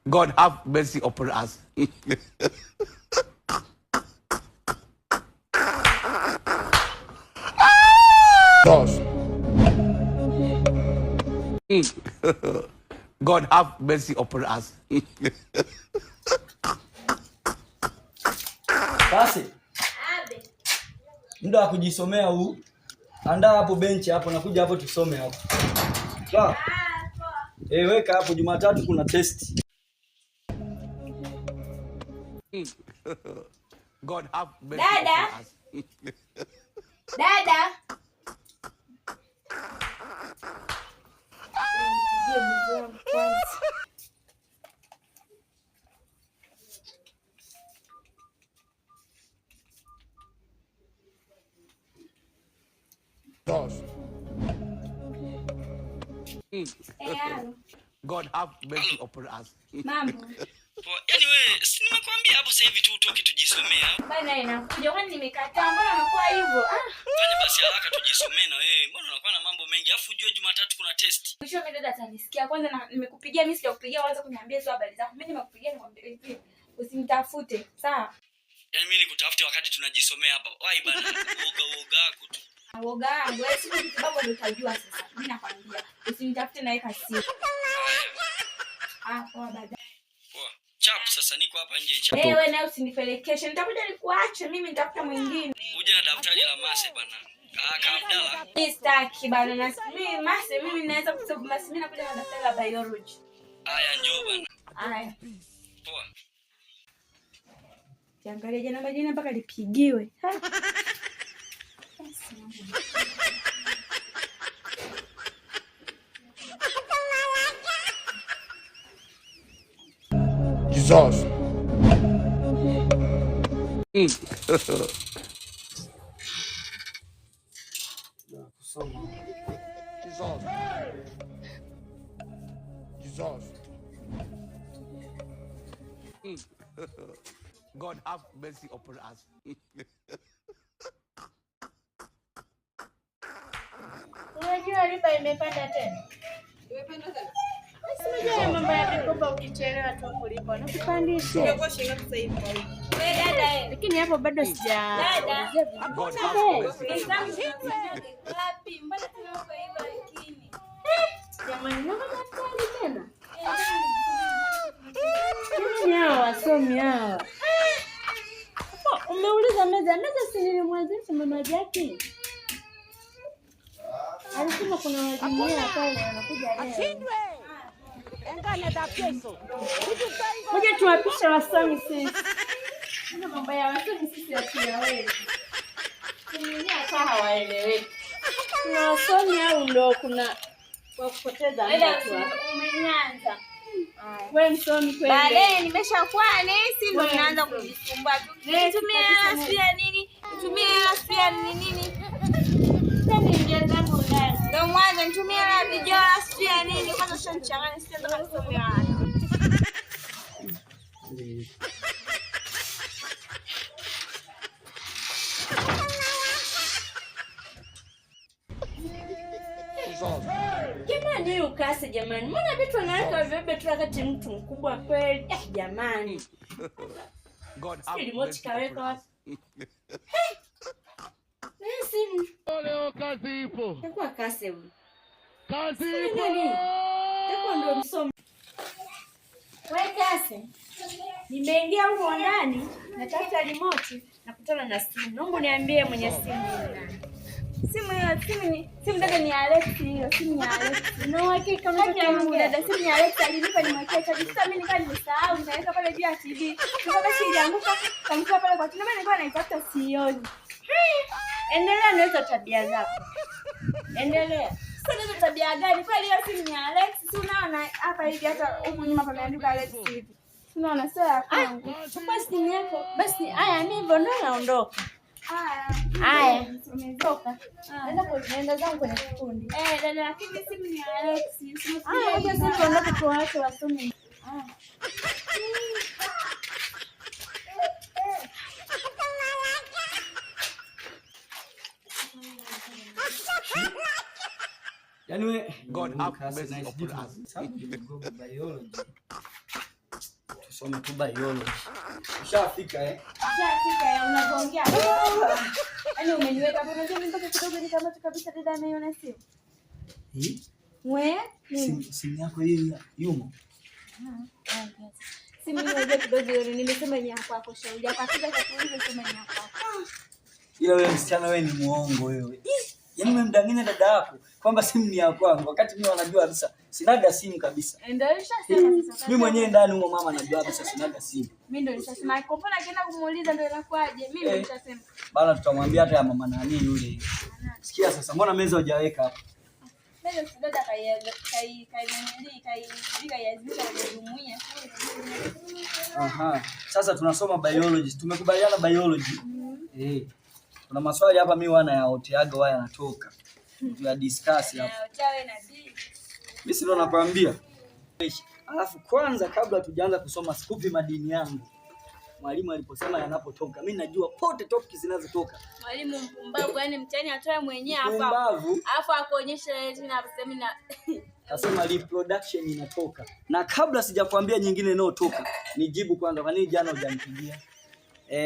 God have mercy upon us. God have mercy upon us. Basi muda wa kujisomea huu. Andaa hapo benchi hapo, nakuja hapo tusome hapo. Sawa? Eh, weka hapo, Jumatatu kuna test. God have mercy Dada. upon us. Dada. God have mercy upon us. Mambo. Poa. Yaani wewe, si nimekuambia hapo sasa hivi tu utoke tujisomea. Bana inakuja kwani nimekataa? Mbona unakuwa hivyo? Ah, Fanya basi haraka tujisomee na wewe. Mbona unakuwa na mambo mengi? Alafu ujue Jumatatu kuna test. mwisho mimi dada atanisikia. Kwanza na nimekupigia mimi sijakupigia kwanza kuniambia hizo habari zako. Mimi nimekupigia nikwambie hivi. Usinitafute, sawa? Yaani mimi nikutafute wakati tunajisomea hapa. Wai bana, uoga uoga wako tu. Uoga wangu, wewe siku sababu ndio utajua sasa. Mimi nakwambia, usinitafute na weka simu. Ah, poa baadaye. Poa. Chap sasa niko hapa nje chap. Eh, wewe naye usinipelekeshe. Nitakuja nikuache mimi nitafuta mwingine. Uje na daftari la mase bana. Ah, ka Abdalla. Mimi sitaki bana na mimi mase mimi naweza kusoma mase mimi nakuja na daftari la biology. Haya njoo bana. Haya. Poa. Kiangalia jana majina mpaka lipigiwe. Ha. Jesus. Jesus. Jesus. God have mercy upon us. Unajua riba imepanda tena. Basi unajua ya mambo ya mikopo ukichelewa tu kulipa na kupandisha. Wewe dada eh. Lakini hapo bado sija Dada. God have mercy upon us. Wapi? Mbona tena uko hivyo lakini? Jamani, naomba daftari tena. Nini hawa wasomi hawa? Hapo umeuliza meza, meza si nilimwanzisha mama Jackie. Alisema kuna wajumia pale wanakuja leo. Ngoja tuwapishe wasomi sisi. Mbona mambo ya wasomi sisi hatuyawezi. Wenyewe hata hawaeleweki. Kuna wasomi au ndo kuna wa kupoteza muda Dada tu hapa. umenyanza. Wewe msomi kweli. Baadaye nimeshakuwa nesi ndo Wewe naanza msomi. kujisumbua tu. Nesi Nitumie hela kabisa. sijui ya nini, nitumie hela sijui ya nini nini. Sasa niingia zangu ndani. Ndo mwanzo nitumie hela ya vijora sijui ya nini. Kwanza ushanichanganya sijui nataka nisome wapi. Jamani, hii ukase jamani, mbona vitu wanaweka wabebe tu wakati mtu mkubwa kweli? Eh, jamani, God sijui have remote mercy kaweka upon us. wapi? Na hii simu Leo kazi ipo, itakuwa kase huyu. kazi Sasa ipo. nani? Itakuwa ndio msomi. Wewe kase, nimeingia huko ndani natafuta remote nakutana na simu. Naomba niambie mwenye simu ni nani? Simu hiyo simu ni simu dada ni ya Alex hiyo, simu ya Alex. Una uhakika Haki ya Mungu unachokiongea? dada, simu ya Alex alinipa nimwekee chaji. Sasa mimi nikawa nimesahau, nikaweka pale juu ya TV. Sasa basi ilianguka, kanikuwa pale kwa tena, mimi nilikuwa naitafuta sioni. Endelea na hizo tabia zako. Endelea. Sasa hizo tabia gani? Kweli hiyo simu ni ya Alex? Si unaona hapa hivi hata huku nyuma pameandikwa Alex hivi. Si unaona sio ya kwangu. Chukua simu yako. Basi haya, mimi hivyo ndo naondoka. Haya. Haya. Umetoka. Naenda zangu kwenye kikundi. Eh, dada lakini simu ni ya Alex. Haya, acha sisi tuondoke tuwaache wasome. Yaani wewe God have mercy nice upon us. Sababu nimegogo biology. Tusome tu biology. Ushafika eh? Ushafika ya unavyoongea. Yaani umeniweka hapo, unajua mimi mpaka kidogo nikamata kabisa dada ameiona simu. Hii? We? Simu yako hii yumo. Simu hiyo unajua kidogo hiyo nimesema ni yako yako shauri. Yako akija kukuuliza sema ni yako. Ila wewe msichana wewe ni muongo wewe. Yaani umemdanganya dada yako kwamba simu ni ya kwangu wakati mimi wanajua kabisa sinaga simu kabisa. Ndio nishasema sasa. Mimi mwenyewe ndani humo mama anajua kabisa sinaga simu. Mimi ndio nishasema. Kwa mfano akienda kumuuliza ndio inakuwaje? Mimi ndio nishasema. Bana tutamwambia hata ya mama nani yule. Sikia sasa, mbona meza hujaweka hapa? Meza si dada kai kai kai kai kaiazimisha kwenye jumuiya. Aha. Sasa tunasoma biology. Tumekubaliana biology. Eh. Kuna maswali hapa mimi wana yaoteaga waya yanatoka. Tuya discuss hapa. Uchawi na B. Mimi si ndo nakwambia. Alafu kwanza kabla tujaanza kusoma sikupi madini yangu. Mwalimu aliposema yanapotoka, mimi najua pote topic zinazotoka. Mwalimu mpumbavu, yani mtihani atoe mwenyewe hapa. Mpumbavu. Alafu akuonyesha eti na sema na Kasema reproduction inatoka. Na kabla sijakwambia nyingine inayotoka, nijibu kwanza kwa nini jana hujanipigia?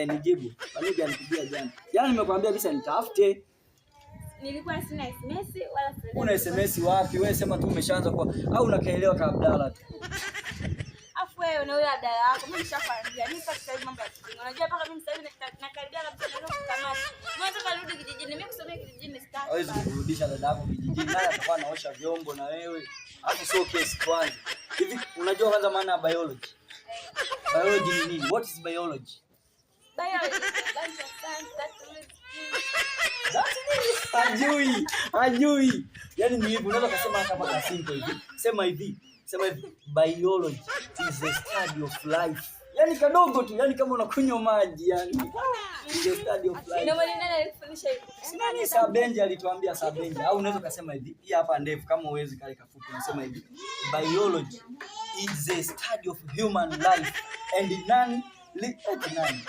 Nijibu. Kwa nini hujanipigia jana? Jana nimekwambia kabisa nitafute. Nilikuwa sina SMS wala sina. Una SMS wapi? Wewe sema tu umeshaanza kwa au unakaelewa ka Abdalla tu. Afu wewe na huyo Abdalla wako, mimi nishakwambia, mimi sasa hivi mambo ya kijijini. Unajua mpaka mimi sasa hivi nakaribia kabisa naweza kukamata. Mimi nataka nirudi kijijini, mimi kusomea kijijini sitaki. Hawezi kurudisha dada yako kijijini, naye atakuwa anaosha vyombo na wewe. Hapo sio kesi kwanza. Hivi unajua kwanza maana ya biology? Biology ni nini? What is biology? Biology is a branch of science that Hajui, hajui. Yaani ni hivi, unaweza kusema hata kama simple hivi. Sema hivi, sema hivi, biology is the study of life. Yaani kadogo tu, yaani kama unakunywa maji yani. Is the study of life. Ndio maana nani alikufundisha hivi? Si nani Sabenji alituambia Sabenji. Au unaweza kusema hivi, hii hapa ndefu kama uwezi kale kafupi unasema hivi. Biology is the study of human life and nani li, nani?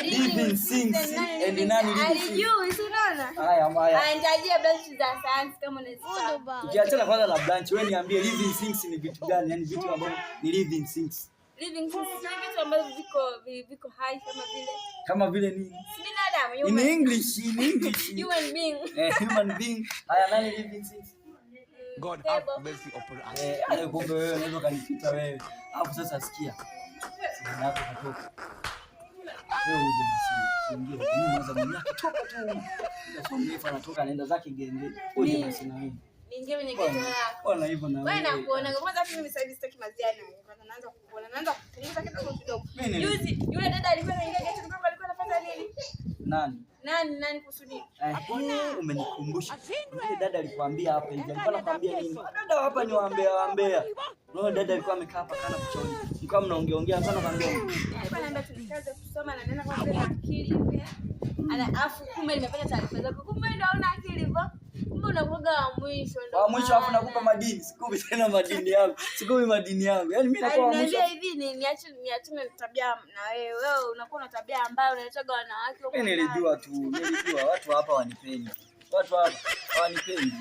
Living things and nani living things. Alijui, si unaona? Haya, haya. Anitajia branch za science kama unazijua. Tukiachana kwanza na branch, wewe niambie living things ni vitu gani? Yaani vitu ambavyo ni living things. Living things ni vitu ambavyo viko hai kama vile. Kama vile nini? Si binadamu, In human. English, in English. Human being. Human being. Haya, nani living things? God have mercy upon us. Haya kumbe wewe unaweza kanipita wewe. Alafu sasa sikia. Simu yako katoka. Wewe uje na simu. Ingia. Mimi naanza mwenyewe kutoka tu. Ndio mrefu anatoka anaenda zake genge. Uje na simu wewe. Niingie kwenye geto lako. Bwana hivyo na Wewe wewe. nakuona. Kwanza mimi sasa hivi sitaki maziana. Kwanza naanza kukuona. Naanza kupunguza kidogo kidogo. Juzi yule dada alikuwa anaingia geto kwangu alikuwa anafanya nini? Nani? Nani kusudi? Umenikumbusha. Yule dada alikwambia hapa hivi. Alikuwa anakuambia nini? Dada hapa ni waambea waambea. Unaona dada alikuwa amekaa hapa kana kuchoni. Mkawa mnaongea ongea sana kaambia. Alikuwa ananiambia tulikaze kusoma na nena kwa vile akili hivi. Ana afu kumbe nimepata taarifa zako. Kumbe ndio hauna akili hivyo. Kumbe unakuwa wa mwisho ndio. Wa mwisho afu nakupa madini. Sikupi tena madini yangu. Sikupi madini yangu. Yaani mimi nakuwa wa mwisho. Aliniambia hivi ni niache niachane tabia na wewe. Wewe unakuwa na tabia ambayo unaletaga wanawake huko. Mimi nilijua tu, nilijua watu hapa wanipendi. Watu hapa hawanipendi.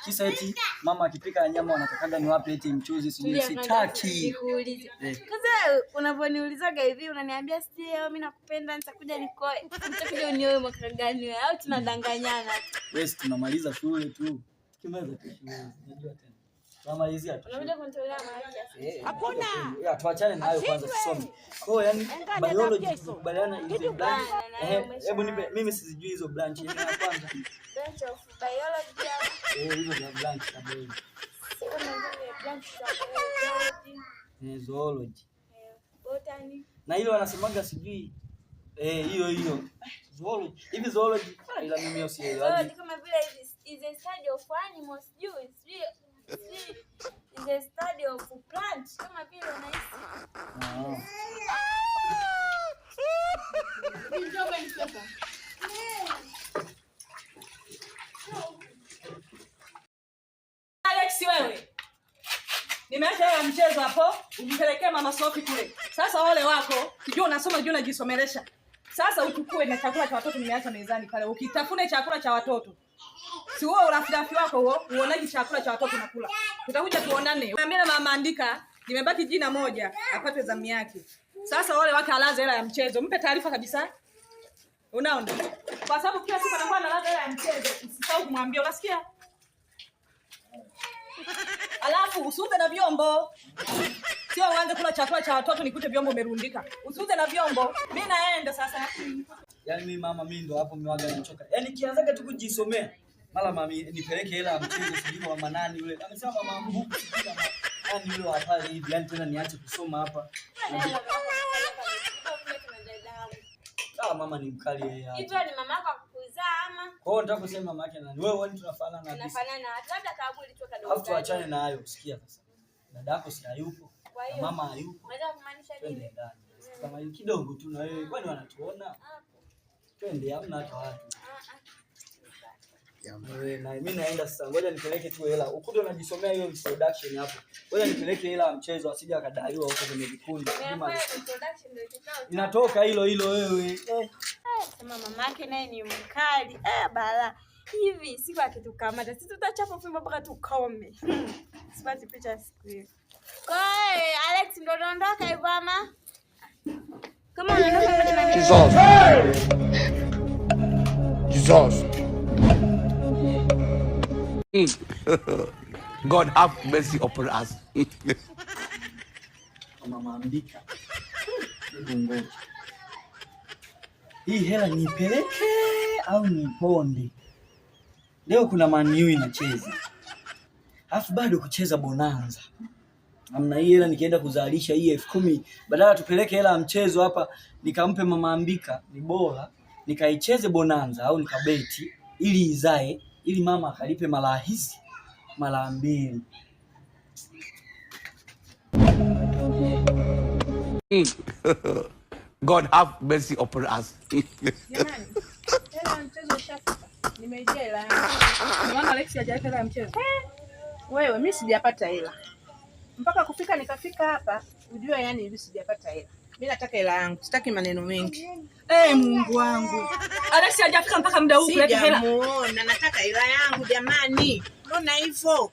Kisa eti mama akipika nyama wanatakaga niwape eti mchuzi sijui sitaki. Nikuulize. Kwanza unavyoniulizaga hivi unaniambia sijui mimi nakupenda nitakuja nikoe. Nitakuja unioe mwaka gani wewe au tunadanganyana? Wewe tunamaliza shule tu. Tukimaliza tu shule, unajua tena. Tunamalizia tu. Unakuja kunitolea maji. Hakuna. Ya tuachane na hayo kwanza tusome. Kwa hiyo yani biology tukubaliana hizo branch. Hebu nipe mimi sizijui hizo branch. Ya kwanza. Branch of biology. Hizo za branch za biology. Branch za biology. Zoology. Botany. Na ile wanasemaga sijui hiyo hiyo. Zoology. Hivi zoology ila mimi sielewi. Zoology kama vile is a study of animals, sijui is a study of plant kama vile unahisi. Alex wewe. Nimeacha wewe mchezo hapo, umpelekee mama Sophie kule. Sasa ole wako, kijua unasoma kijua unajisomelesha. Sasa uchukue na chakula cha watoto nimeacha mezani pale. Ukitafune chakula cha watoto. Si wewe urafirafi wako huo, uonaji chakula cha watoto unakula. Tutakuja tuonane. Niambia na mama andika, nimebaki jina moja, apate zamu yake. Sasa wale wake alaze hela ya mchezo. Mpe taarifa kabisa. Unaona? Kwa sababu kila siku anakuwa analaza hela ya mchezo, usisahau kumwambia, unasikia? Alafu usiuze na vyombo. Sio uanze kula chakula cha watoto nikute vyombo umerundika. Usiuze na vyombo. Mimi naenda sasa. Yaani mimi mama, mimi ndo hapo miwaga nachoka. Yaani kianzaga tu kujisomea. Mara mami nipeleke hela ya mchezo sijui kwa mama nani yule. Amesema mama Mbuku sijui mama nani yule wa pale hivi. Yaani tena niache kusoma hapa. Ah, mama ni mkali yeye hapa. Hivyo ni mama yako akukuzaa ama Kwa hiyo nataka kusema mama yake nani? Wewe wewe tunafanana kabisa. tunafanana? Labda kaburi tu kadogo. Alafu tuachane na hayo, sikia sasa. Dada yako si hayupo. Kwa Na hiyo mama hayupo. unaweza kumaanisha Twende nini? ndani. Kama hiyo kidogo tu na wewe, kwani wanatuona? Twende, hamna hata watu. Wewe na mimi naenda sasa. Ngoja nipeleke tu hela. Ukuta unajisomea hiyo introduction hapo. Ngoja nipeleke hela ya mchezo asije akadaiwa huko kwenye vikundi. Introduction ndio itakao. Inatoka hilo hilo wewe. Sema mamake naye ni mkali. Bala. Hivi siku akitukamata sisi tutachapa fimbo mpaka tukome. Sipati picha siku hiyo. Kwa hiyo Alex ndo unaondoka hivyo ama? Kama unaondoka ngoja na Jesus. Jesus. God have mercy upon us. Mama Ambika. Hebu ngoja. Hii hela nipeleke au niponde? Leo kuna Man U inacheza. Alafu bado kucheza bonanza. Amna hii hela nikienda kuzalisha hii 10,000 badala tupeleke hela ya mchezo hapa nikampe mama Ambika, ni bora nikaicheze bonanza au nikabeti ili izae ili mama akalipe mara hizi mara mbili. God have mercy upon us. Jamani, hela ya mchezo ishafika. Nimeijia hela yangu. Unaona Alex hajaleta hela ya mchezo. Wewe, mimi sijapata hela. Mpaka kufika nikafika hapa, ujue yani hivi sijapata hela. Mimi nataka hela yangu, sitaki maneno mengi. Mungu wangu. Alex hajafika mpaka muda huu kuleta hela. Sijamuona, nataka hela yangu jamani. Mbona hivyo?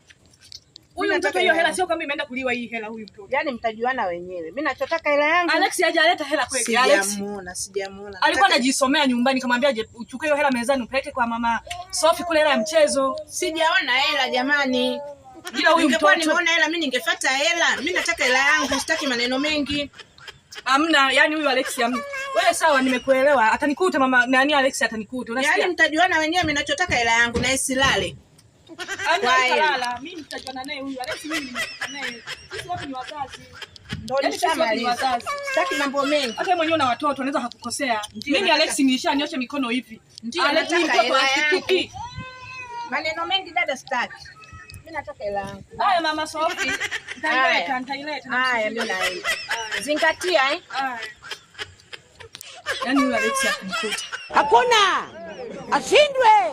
Huyu Mimi mtoto nataka hiyo hela hela sio kama imeenda kuliwa hii hela huyu mtoto. Yaani mtajuana wenyewe. Mimi nachotaka hela yangu. Alex hajaleta hela kweli. Alex Sijamuona, sijamuona. alikuwa anajisomea nyumbani, kamwambia je, uchukue hiyo hela mezani upeleke kwa mama Sophie kule hela ya mchezo. Sijaona hela jamani. Ila huyu Ningekuwa mtoto nimeona hela mimi ningefuata hela. Mimi nataka hela yangu, sitaki maneno mengi. hamna, yani huyu Alex hamna. Wewe sawa, nimekuelewa. Atanikuta mama nani Alex atanikuta. Unasikia? Yaani mtajuana wenyewe, mimi nachotaka hela yangu na isilale. Hamna Kwaheri. kalala. Mimi nitajuana naye huyu Alex, mimi nimetoka naye. Sisi wote ni wazazi. Ndio Yaani sisi wote ni nishamaliza. wazazi. Sitaki mambo mengi. Hata wewe mwenyewe una watoto, unaweza hakukosea. Ndio, Mimi nataka- Alex nilishanyosha mikono hivi. Ndio, Alex ni nataka mtoto hela yangu. ashikiki. Maneno mengi dada sitaki. Mimi nataka hela yangu. Haya mama Sophie, nitaileta, nitaileta. Haya, mimi naenda. Zingatia eh. Haya. Yaani huyu Alex akinikuta. Hakuna ashindwe.